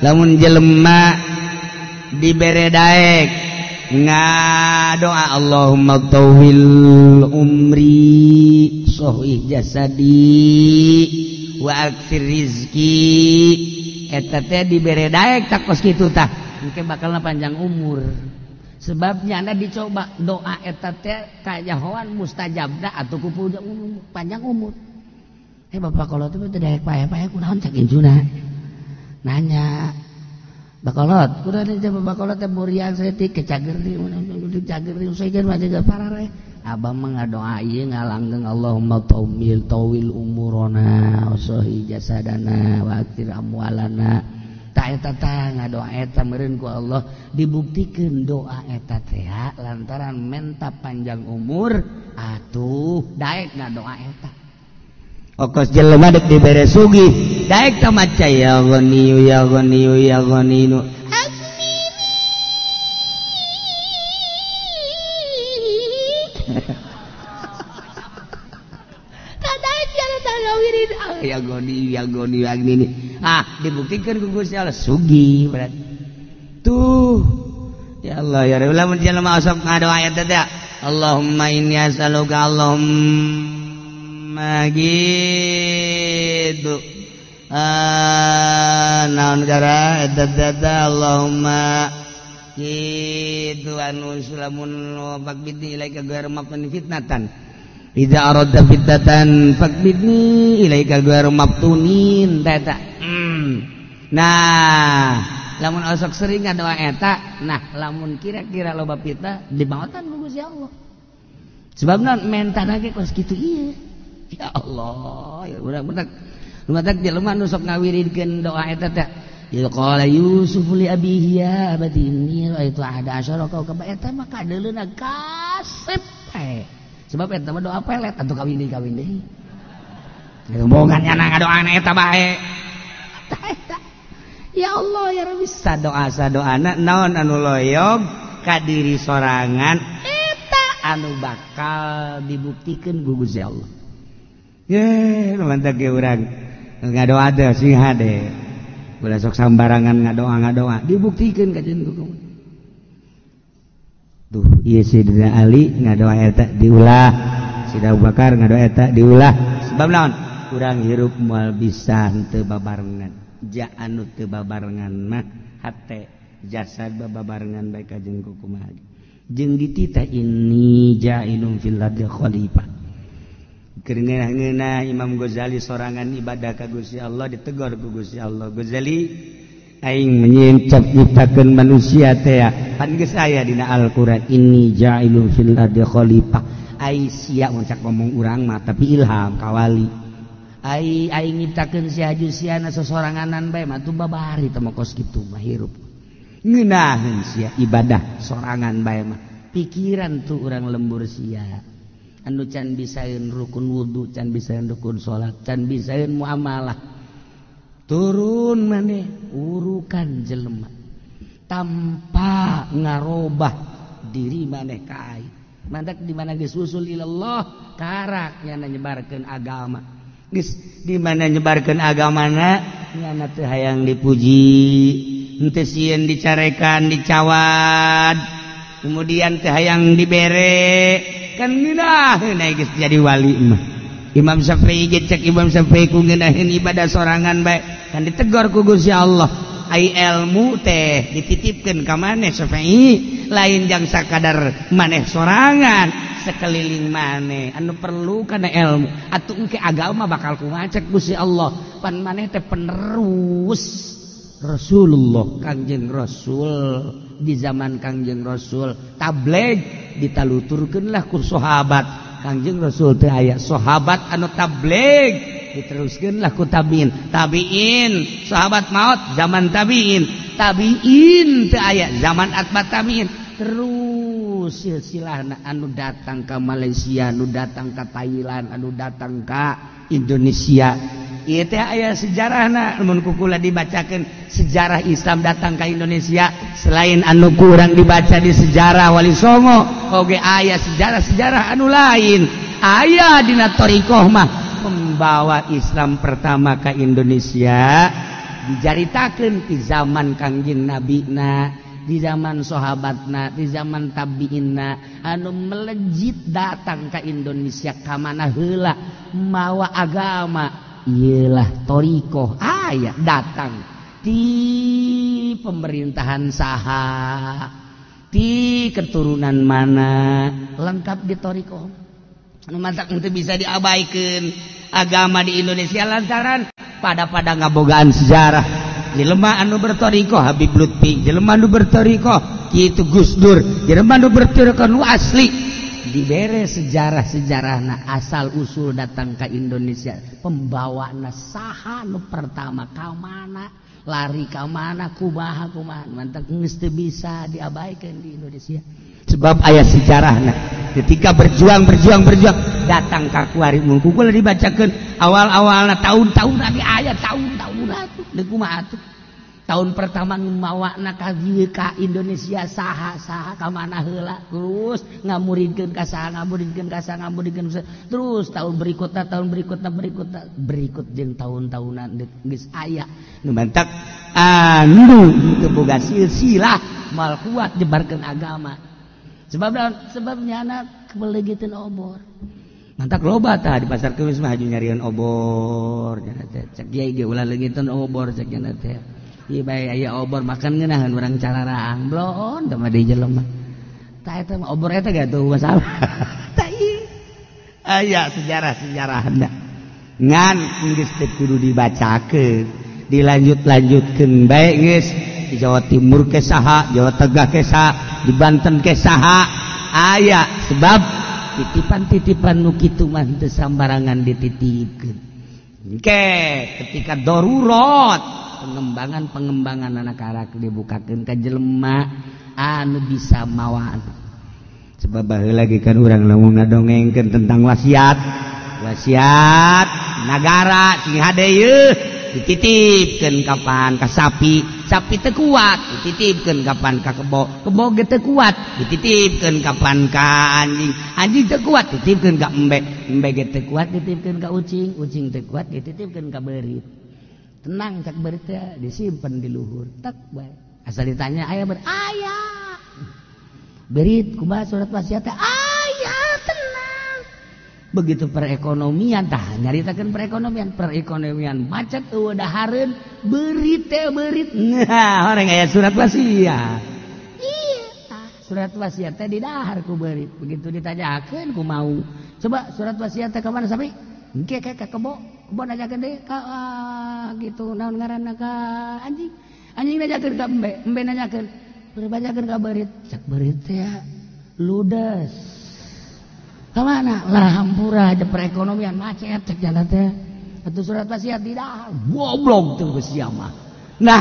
Lamun jelema dibere daek ngadoa Allahumma tawil umri sohih jasadi wa aktsir rizki eta teh dibere daek tak kos kitu tah engke bakalna panjang umur. Sebabnya anda dicoba doa eta teh kajahoan mustajabna atuh ku panjang umur. Bapak kolot itu teh daek pae-pae kunaon cak injuna. Nanya bakolot kunaon teh bakolot teh muriang saeutik ke cageur di cageur sejen mah jaga parare. Abah mah ngadoa ieu ngalanggeng Allahumma tawil tawil umurona wa jasadana wa aktir amwalana. Ta eta tah ngadoa eta meureun ku Allah dibuktikeun doa eta teh lantaran menta panjang umur atuh daek ngadoa eta. Okos jelema dek dibere sugih daek tah maca ya ghaniyu ya ghaniyu ya ghaninu. Ya goni ya goni ya gini. Ah, dibuktikan ku Gusti Allah sugih berarti. Tuh. Ya Allah ya Rabbi lamun jelema osok ngadoa eta teh. Allahumma inni as'aluka Allahumma gitu. Ah, naon gara eta teh Allahumma gitu anu sulamun faqbidni ilaika ghairu maftunin fitnatan. Idza aradta fitnatan faqbidni ilaika ghairu maftunin eta. Nah, lamun osok sering ngadoa eta, nah lamun kira-kira loba fitnah dimaotan ku Gusti Allah. Sebabna mentana ge kos kitu ieu. Ya Allah, ya urang bener. Lumatak jelema nu sok ngawiridkeun doa eta teh. Ya qala Yusuf li abihi ya abati inni ra'aitu ahada asyara kawkaba eta mah kadeuleuna kasep teh. Sebab eta mah doa pelet atuh kawin deui. Rombongan nyana ngadoana eta bae. Eta. Ya Allah ya Rabbi sadoa sadoana naon anu loyog ka diri sorangan eta anu bakal dibuktikeun ku Gusti Allah. Ye, mantap ge urang ngadoa teh sing hade. Ulah sok sambarangan ngadoa-ngadoa dibuktikeun ka jeung ku. Tuh, ieu Sidina Ali ngadoa eta diulah, Sidina Abu Bakar ngadoa eta diulah. Sebab naon? Urang hirup moal bisa henteu babarengan. Ja anu teu babarengan mah hate jasad babarengan bae ka jeung kumaha. Jeung dititah inni ja'ilun fil ardi khalifah. Keur ngeunah Imam Ghazali sorangan ibadah ka Gusti Allah ditegor ku Gusti Allah. Ghazali aing menyincap nyiptakeun manusia teh pan geus aya dina Al-Qur'an inni ja'ilun fil ardi khalifah. Ai sia mun cak ngomong urang mah tapi ilham kawali. Ai aing nyiptakeun sia aju siana sosoranganan bae mah tuh babari teh kos kitu mah hirup. Ngeunaheun sia ibadah sorangan bae mah. Pikiran tuh urang lembur sia. Anu can bisaeun rukun wudu, can bisaeun rukun salat, can bisaeun muamalah. Turun maneh urukan jelema tanpa ngarobah diri maneh ka aing. Mantak di mana geus usul ilallah karak nyana nyebarkeun agama. Geus di mana nyebarkeun agamana nyana teu hayang dipuji, henteu sieun dicarekan, dicawad, kemudian teu hayang dibere, kan ngeunaheun geus jadi wali mah. Imam Syafi'i ge cek Imam Syafi'i ku ngeunaheun ibadah sorangan bae kan ditegor ku Gusti Allah. Ai ilmu teh dititipkeun ka maneh Syafi'i lain jang sakadar maneh sorangan sekeliling maneh anu perlu kana ilmu atuh engke agama bakal kumaha cek Gusti Allah pan maneh teh penerus Rasulullah Kangjeng Rasul di zaman Kangjeng Rasul tabligh ditaluturkeun lah ku sahabat Kangjeng Rasul teh aya sahabat anu tabligh diteruskeun lah ku tabiin tabiin sahabat maut zaman tabiin tabiin teh aya zaman atba tabiin terus silsilahna anu datang ka Malaysia anu datang ka Thailand anu datang ka Indonesia ieu teh aya sejarahna mun ku kula dibacakeun sejarah Islam datang ka Indonesia selain anu kurang dibaca di sejarah Wali Songo oge aya sejarah-sejarah anu lain aya dina thariqah mah pembawa Islam pertama ke Indonesia Dicaritakeun di zaman Kangjeng Nabina, di zaman sahabatna, di zaman tabiinna anu melejit datang ke Indonesia ka mana heula mawa agama iyalah thoriqoh aya datang di pemerintahan saha, di keturunan mana, lengkap di thoriqoh. Anu matak teu bisa diabaikan agama di Indonesia lantaran pada-pada ngabogaan sejarah. Jelema anu berthoriqoh Habib Lutfi, jelema anu berthoriqoh kitu Gus Dur, jelema anu berthoriqoh nu asli dibere sejarah-sejarahna asal usul datang ke Indonesia, pembawana saha nu pertama ka mana, lari ka mana, kumaha kumaha, mantak geus teu bisa diabaikan di Indonesia. Sebab aya sejarahna ketika berjuang berjuang berjuang datang ka kuari mun kukul dibacakeun awal-awalna tahun-tahun lagi aya tahun-tahun atuh deuk kumaha atuh. Tahun pertama mawana ka dieu ka Indonesia saha saha ka mana heula terus ngamuridkeun ka saha ngamuridkeun ka saha ngamuridkeun terus tahun berikutna tahun berikutna berikutna berikut jeung tahun-tahunan geus aya nu mantak anu teu boga silsilah moal kuat nyebarkeun agama. Sebab sebabnya anak kebelegiteun obor. Mantak loba tah di pasar Kemis mah haju nyarian obor nya teh. Cek kiai ge ulah leungiteun obor cek nya teh. Ieu bae aya obor makan ngeunaheun urang cararaang bloon teh mah di jelema. Tah eta mah obor eta ge atuh masalah. Tah ieu aya sejarah-sejarahna. Ngan geus teu kudu dibacakeun, dilanjut-lanjutkeun bae geus. Di Jawa Timur ke saha, Jawa Tengah ke saha, di Banten ke saha aya sebab titipan-titipan nu kitu mah teu sambarangan dititipkeun. Engke ketika darurat pengembangan-pengembangan anak arak dibukakeun ka jelema anu bisa mawa. Sebab baheula ge kan urang lamun ngadongengkeun tentang wasiat, wasiat nagara sing hade yeuh dititipkeun kapan ka sapi, sapi teu kuat dititipkeun kapan ka kebo, kebo ge teu kuat dititipkeun kapan ka anjing, anjing teu kuat dititipkeun ka embe, embe ge teu kuat dititipkeun ka ucing, ucing teu kuat dititipkeun ka beurit. Tenang cak beurit teh disimpen di luhur, tek bae. Asal ditanya aya ber aya. Beurit kumaha surat wasiat teh? Aya tenang. Begitu perekonomian tah nyaritakeun perekonomian, perekonomian macet eueuh dahareun beurit teh beurit. Nah, orang aya surat wasiat. Iya, tah surat wasiat teh didahar ku beurit. Begitu ditanyakeun ku mau. Coba surat wasiat teh ka mana sapi? Engke ke ka kebo, kebo nanyakeun deui ka gitu naon ngaranna ka anjing. Anjing nanyakeun ka embe, embe nanyakeun. Nanyakeun ka beurit. Cak beurit teh ludes. Kemana? Lah hampura aja perekonomian macet cek jalan teh. Atuh surat wasiat tidak goblok tuh geus sia mah. Nah,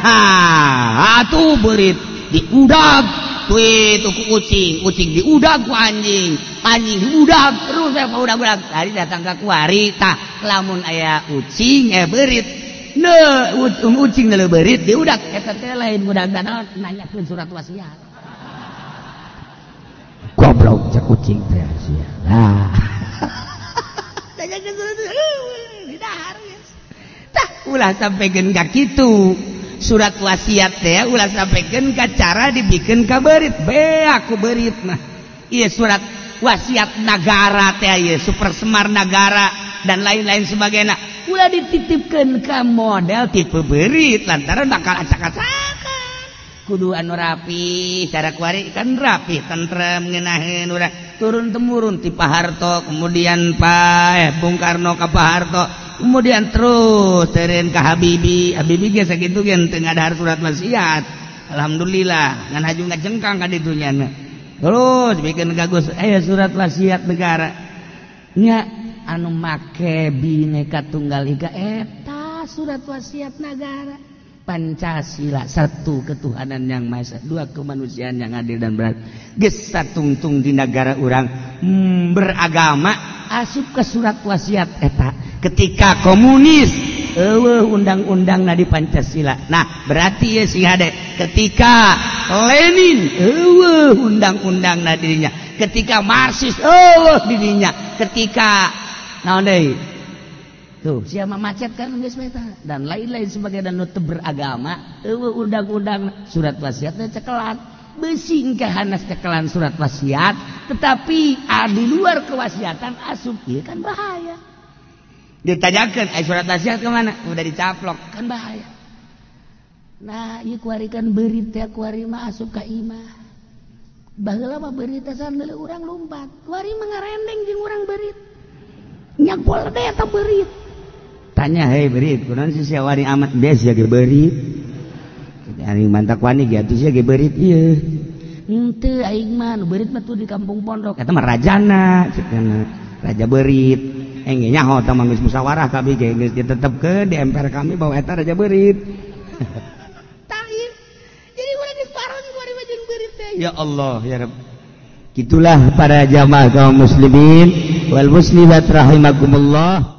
atuh beurit diudag tuh itu ku ucing, ucing diudag ku anjing, anjing diudag terus ya udag-udag. Tadi datang ka kuari tah lamun aya ucing beurit. Ne ucing neuleuh beurit diudag eta teh lain udag naon nanyakeun surat wasiat. Goblok cek ucing teh sia. Nah. Didahar geus. Tah ulah sampekeun ka kitu. Surat wasiat teh ulah sampekeun ka cara dibikeun ka beurit. Beak ku beurit mah. Ieu surat wasiat nagara teh ieu Super Semar Nagara dan lain-lain sebagainya. Ulah dititipkeun ka model tipe beurit lantaran bakal acak-acakan. Kudu anu rapi, cara kuari kan rapi, tentrem ngeunaheun urang turun temurun ti Pak Harto, kemudian Pak Bung Karno ka Pak Harto, kemudian terus teureun ka Habibie, Habibie ge sakitu ge teu ngadahar surat wasiat. Alhamdulillah, ngan haju ngajengkang ka ditu nya. Terus bikin ka Gus, aya surat wasiat negara. Nya anu make Bhinneka Tunggal Ika eta surat wasiat negara. Pancasila, satu ketuhanan yang maha esa, dua kemanusiaan yang adil dan beradab. Geus satungtung di negara urang beragama asup ke surat wasiat eta. Ketika komunis eueuh undang-undangna di Pancasila. Nah, berarti ieu sing hade ketika Lenin eueuh undang-undangna dirinya, ketika Marxis eueuh dirinya, ketika naon deui? Tuh, siapa macet kan geus meta dan lain-lain sebagai dan nu teu beragama, eueuh undang-undang surat wasiatnya cekelan. Beusi engke hanas cekelan surat wasiat, tetapi di luar kewasiatan asup ieu kan bahaya. Ditanyakeun, ai surat wasiat kemana? Udah dicaplok, kan bahaya. Nah, ieu kuari kan beurit teh kuari mah asup ka imah. Baheula mah beurit teh sandel urang lumpat. Kuari mah ngarendeng jeung urang beurit. Nyagol teh eta beurit. Tanya, hei beurit, kunaon sih sia wani amat biasa sia ge beurit. Aing mantak wani ge atuh sia ge beurit ieu. Henteu aing mah nu beurit mah tuh di kampung pondok. Eta mah rajana, cenah. Raja beurit. Engge nyaho tah mah geus musyawarah kabeh ge geus ditetepkeun di MPR kami bahwa eta raja beurit. Tah jadi urang geus paron kuari mah jeung beurit teh. Ya Allah ya Rabb. Gitulah para jamaah kaum muslimin wal muslimat rahimakumullah.